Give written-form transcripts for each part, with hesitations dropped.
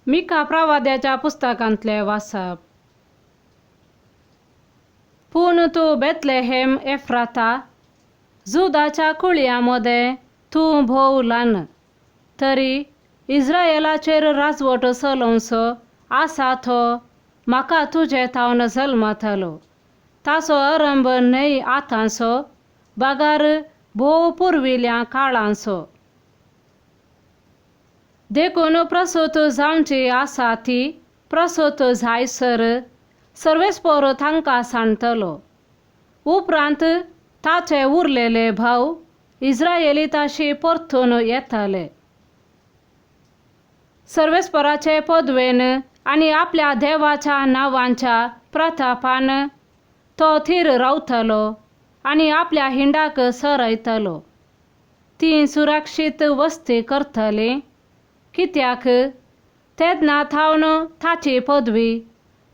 मिका प्रवाद्याच्या पुस्तकांतलें वाचप. पूण तूं बेतलेहेम एफ्राता, जुदाच्या कुळयां मदें तूं भोव ल्हान, तरी इस्रायलाचेर राजवट चलोवचो आसा तो म्हाका तुजे थावन जल्मतलो. ताचो आरंभ न्हय आतांचो, बगर भोव पुर्विल्ल्या काळांचो. देखून प्रसूत जावची आसा ती प्रसूत जायसर सर्वेस्पोर तांकां सांडटलो. उपरांत ताचे उरलेले भाव इस्रायलिताशी परतून येतले. सर्वेस्पराचे पदवेन आनी आपल्या देवाच्या नांवांच्या प्रतापान तो थीर रावतलो आनी आपल्या हिंडाक सरयतलो. ती सुरक्षीत वस्ती करतली, कित्याक तेन्ना थावन ताची पदवी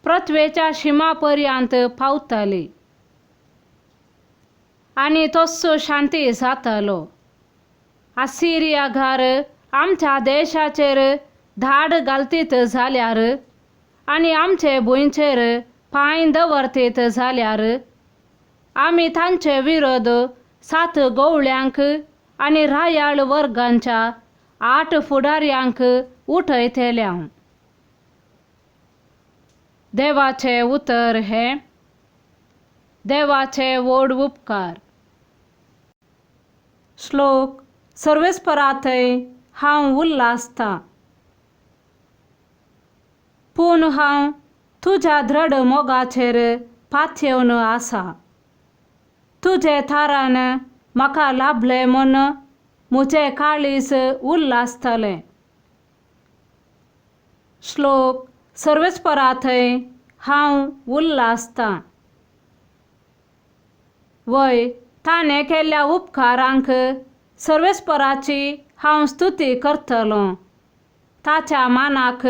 पृथ्वेच्या शिमा पर्यंत पावतली आनी तोच शांती जातलो. असिरिया घर आमच्या देशाचेर धाड घालतीत जाल्यार आनी आमचे भुंयचेर पांय दवरतीत जाल्यार आमी तांचे विरोध 7 गवळ्यांक आनी रायाळ वर्गांच्या 8 फुडाऱ्यांक उठयतले. देवाचें उतर हें देवाचे व्हड उपकार. श्लोक. सर्वेस्पराथंय हांव उल्हासतां, पूण हांव तुज्या दृढ मोगाचेर पातयेवन आसा. तुजे थारान म्हाका लाभलें म्हूण म्हजें काळीज उल्हासतलें. श्लोक. सर्वेस्पराथंय हांव उल्हासतां. वय ताणें केल्ल्या उपकारांक सर्वेस्पराची हांव स्तुती करतलो. ताच्या मानाक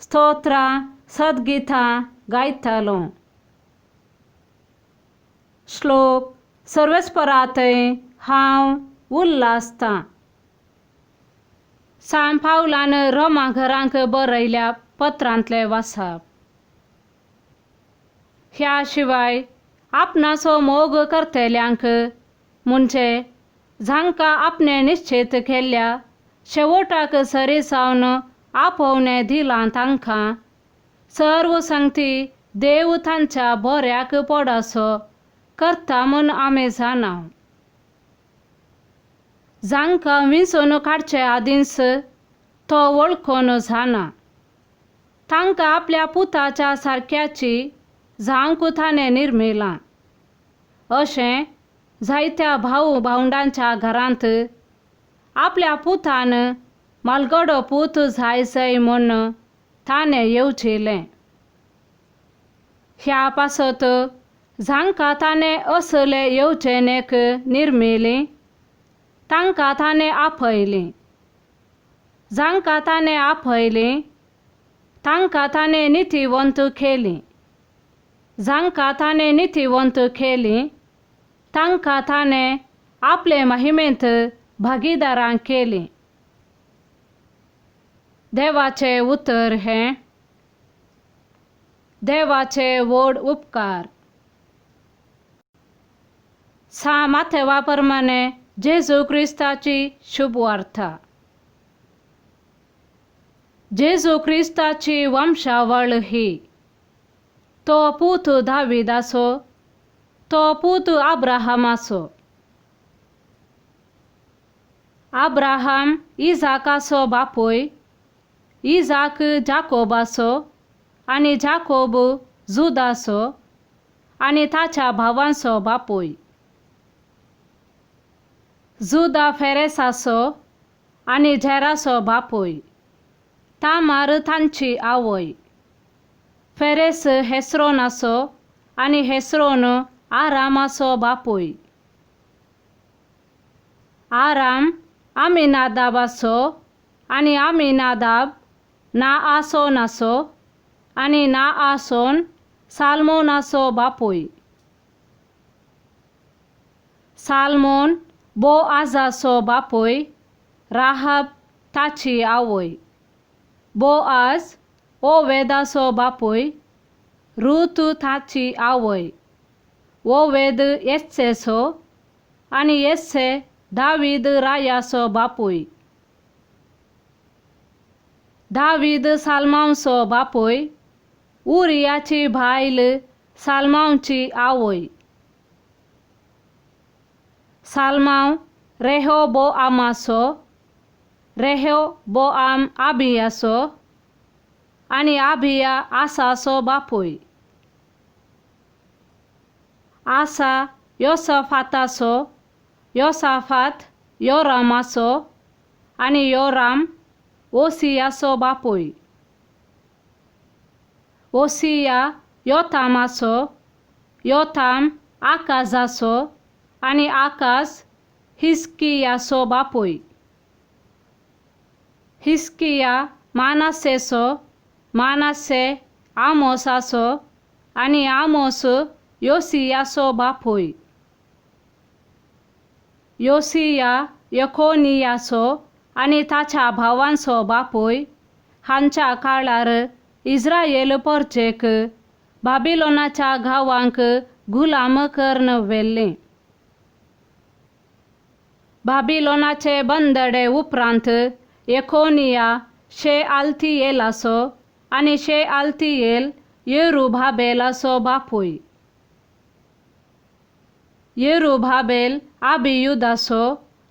स्तोत्रां सद्गितां गायतलो. श्लोक. सर्वेस्पराथंय हांव उल्हासतां. सांत पावलान रोमा घरांक बरयल्या पत्रांतलें वाचप. ह्या शिवाय आपणाचो मोग करतल्यांक, म्हणजे जांकां आपणें निश्चीत केल्ल्या शेवटाक सरी जावन आपोवणें दिलां तांकां सर्व संगती देव तांच्या बऱ्याक पडासो करता म्हूण आमी जाणा. जांकां विंचून काडचे आदींच तो वळखून जाणा. तांकां आपल्या पुताच्या सारक्याची जावंक ताणें निर्मिलां. अशें जायत्या भाव भावंडांच्या घरांत आपल्या पुतान मालगडो पूत जाय जाय म्हूण ताणें येवजिलें. ह्या पासत जांकां ताणें असले येवजणेक निर्मिली तांकां ताणें आपयलीं. जांकां ताणें आपयलीं तांकां ताणें नितीवंत केलीं. जांकां ताणें नितीवंत केलीं तांकां ताणें आपले महिमेंत भागीदारां केलीं. देवाचें उतर हें देवाचे व्हड उपकार. सा माथेवा प्रमाणे जेजू क्रिस्ताची शुभवार्ता. जेजू क्रिस्ताची वंशावळ ही. तो पूत दाविदाचो, तो पूत अब्राहमाचो. अब्राहम इजाकाचो बापूय, इजाक जाकोबाचो आनी जाकोब जुदाचो आनी ताच्या भावांचो बापूय. जुदा फेरेसाचो आनी झेराचो बापूय. तामार तांची आवय. फेरेस हेस्रोनाचो आनी हेस्रोन आरामाचो बापूय. आराम आमिनादाबाचो आनी आमिनादाब नाआसोनाचो आनी नाआसोन साल्मोनाचो बापूय. साल्मोन बोआजाचो बापूय. राहाब ताची आवय. बोआज ओवेदाचो बापूय, रूत ताची आवय, ओवेद येस्सेचो आनी येस्से दावीद रायाचो बापूय. दावीद साल्मांवचो बापूय, उरियाची बायल साल्मांवची आवय. साल्मांव रेहोबोआमाचो, रेहोबोआम आबियाचो आनी आबिया आसाचो बापूय. आसा योसफाताचो, योसाफात योरामाचो आनी योराम ओसियाचो बापूय. ओसिया योतामाचो, योताम आकाजाचो आनी आकाज हिस्कियाचो बापूय. हिस्किया मानासेचो, मानासे आमोसाचो आनी आमोस योसियाचो बापूय. योसिया यकोनियाचो आनी ताच्या भावांचो बापूय. हांच्या काळार इस्रायल परजेक बाबिलोनाच्या गांवांक गुलाम करून व्हेल्लें. बाबिलोनाचे बंदडे उपरांत यकोनिया शेआल्तिएलाचो आनी शेआल्तिएल येरुबाबेलाचो बापूय. येरुबाबेल आबियुदाचो,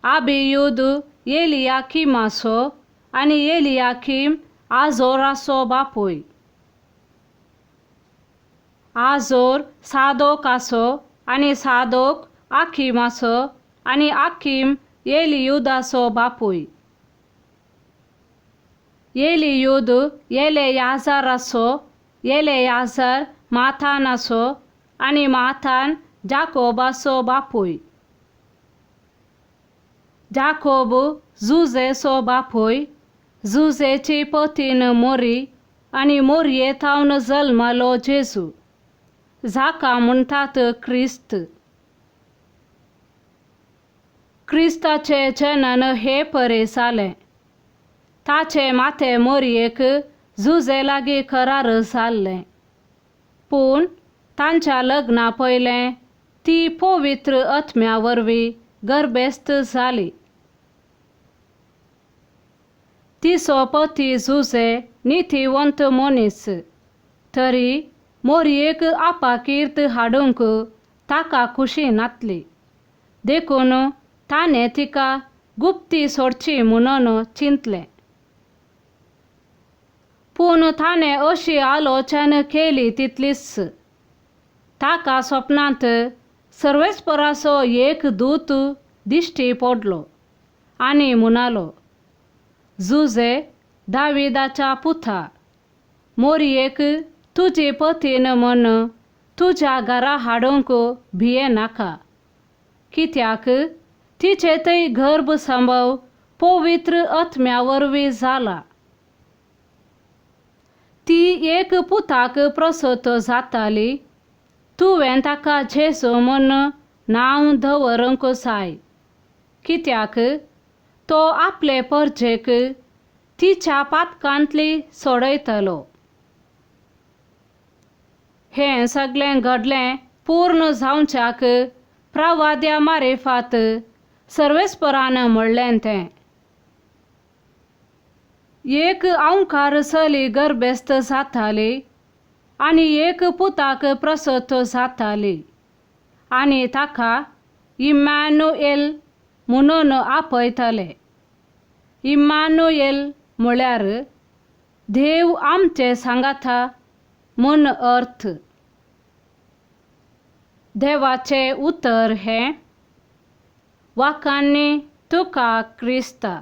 आबियुद एलियाकिमाचो आनी एलियाकीम आझोराचो बापूय. आझोर सादोकाचो आनी सादोक आखिमाचो आनी आखीम एलियुदाचो बापूय. एलियुद एलेयाजराचो, एलेयाजर माथानाचो आनी माथान जाकोबाचो बापूय. जाकोब जुजेचो बापूय, जुजेची पतीन मोरी आनी मोरये थावन जल्मलो जेजू, जाका म्हणटात क्रिस्त. क्रिस्ताचें जनन हे परे जालें. ताचें माथें मोरयेक जुजे लागीं करार जाल्लें, पूण तांच्या लग्ना पयलें ती पवित्र आत्म्या वरवीं गर्भेस्त जाली. तिचो पती जुजे नितीवंत मनीस, तरी मोरयेक आपाकीर्त हाडूंक ताका खुशी नातली, देखून ताणें तिका गुप्ती सोडची म्हणून चिंतलें. पूण ताणें अशी आलोचना केली तितलीच ताका सपनांत सर्वेस्पराचो एक दूत दिश्टी पडलो आनी म्हणालो, जुजे दाविदाच्या पुता, मोरयेक तुजी पतीन म्हण तुज्या घरा हाडूंक भिये नाका, कित्याक तिचे थंय गर्भ संभव पवित्र आत्म्या वरवीं जाला. ती एक पुताक प्रसत जाताली, तुवें ताका जेजू म्हण नांव दवरूंक जाय, कित्याक तो आपले परजेक तिच्या पातकांतली सोडयतलो. हें सगळें घडलें पूर्ण जावच्याक प्रवाद्या मारिफात सर्वेस्परान म्हणलें तें. एक अंवकार चली गर्भेस्त जाताली आनी एक पुताक प्रसत जाताली आनी ताका इम्मानुएल म्हणून आपयतले. इम्मानुएल म्हळ्यार देव आमचे सांगाता म्हूण अर्थ. देवाचें उतर हें वाखाणनी तुका क्रिस्ता.